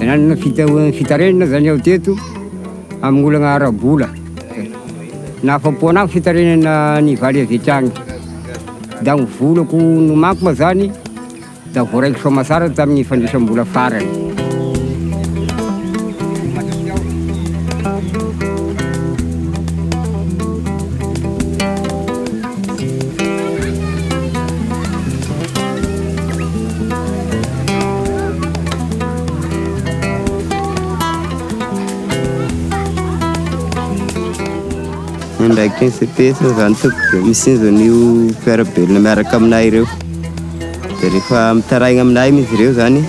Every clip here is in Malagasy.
Nanana fitarainana zany aho teto amin'ny olana ara-bola. Nahafapo anahy fitarainana nivaly avy hatrany. Da ny volako nomaniko moa zany da voaraiko soamatsara tamin'ny fandraisam-bola farany. Ny andraikitry ny CPS zany tompoko dia mitsinjo an'io mpiara-belona miaraka aminay ireo. Dia rehefa mitaraigna aminay izy ireo zany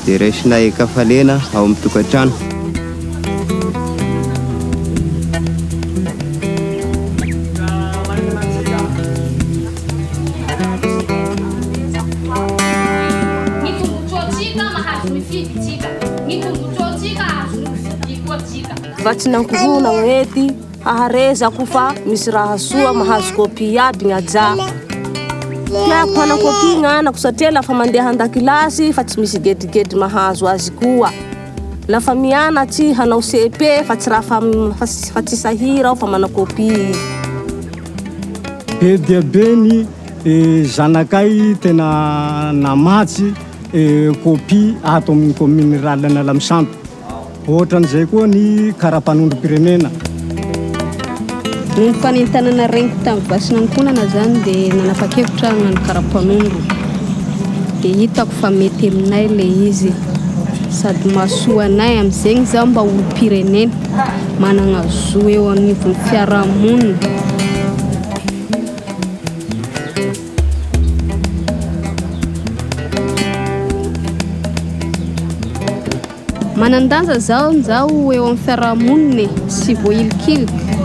dia raisinay an-kafaliana ao amin'ny tokantrano. Ny tombotsoantsika mahazo mifidy tsika, ny tombotsoantsika azo mifidy koa tsika. Vatsinankohona ety haharezako fa misy raha soa mahazo copie iaby ny ajà. Tiako hanao copie ny anako satria lafa mandeha an-dakilasy fa tsy misy gedrigedry mahazo azy koa. Lafa mianatsy hanao CEP fa tsy raha fa tsy sahira aho fa manao copie. Be dia be ny zanakay tena namatsy copie ato amin'ny commune rurale Analamisampy. Ohatran'izay koa ny karapanondrom-pirenena. Noho ny fanentanana regniko tamin'ny vasin'ankohonana zany dia nanapa-kevitra aho hagnano karapanondro. Dia hitako fa mety aminay le izy sady mahasoa anay amin'izegny zaho mba olom-pirenena managna zo eo anivon'ny fiarahamonina. Manan-danja zao zaho eo amin'ny fiarahamonina e, tsy voahilikilika.